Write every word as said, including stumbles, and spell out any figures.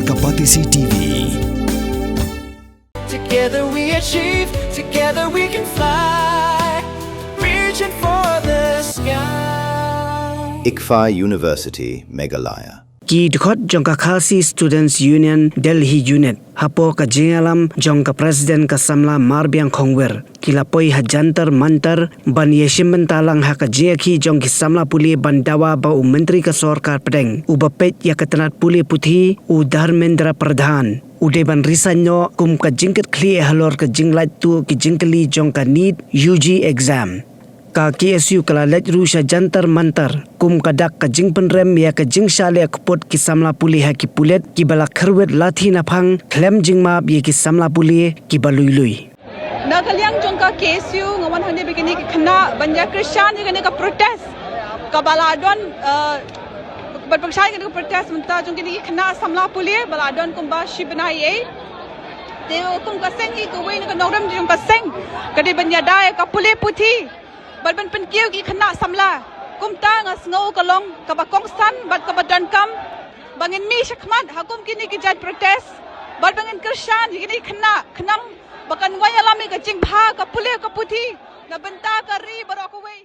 Ka Batesi T V. Together we achieve, together we can fly, reaching for the sky. ICFAI University, Meghalaya. Ki dkhot jong ka Khasi Students Union Delhi Unit, hapoh ka jingïalam jong ka President ka Samla Marbiang Khongwir, ki la poi ha Jantar Mantar ban ïashim bynta lang ha ka jingïakhih jong ki samla pule ban dawa ba u Myntri ka Sorkar Pdeng uba peit ïa ka tnat pule puthi, u Dharmendra Pradhan, u dei ban resign noh kum ka jingkitkhlieh halor ka jinglait tuh ki jingkylli jong ka NEET U G exam. Ka K S U ka la leit ruh sha Jantar Mantar kum ka dak ka jingpynrem ïa ka jingshah leh kput ki samla pule ha ki pulit kiba la kyrwit lathi naphang khlem jingmap ïa ki samla pule kiba lui lui. Na ka liang jong ka K S U nga wan hangne bad kine ki khynnah ban ïa kyrshan ïa kane ka protest kaba la don, eh, ban pynshai ïa kane ka protest mynta jong kine ki khynnah samla pule ba la don kumba shi bnai ei. Te kum ka seng hi, kawei na ka nongrim jong ka seng ka dei ban ïada ïa ka pule puthi bad ban pynkiew ki khynnah samla. Kumta nga sngew ka long kaba kongsan bad kaba donkam ba ngin mih shakhmat ha kum kine ki jait protest bad ba ngin kyrshan ïa kine ki khynnah khnang ba kan wai ïalam ïa ka jingbha ka pule ka puthi na bynta ka ri baroh kawei.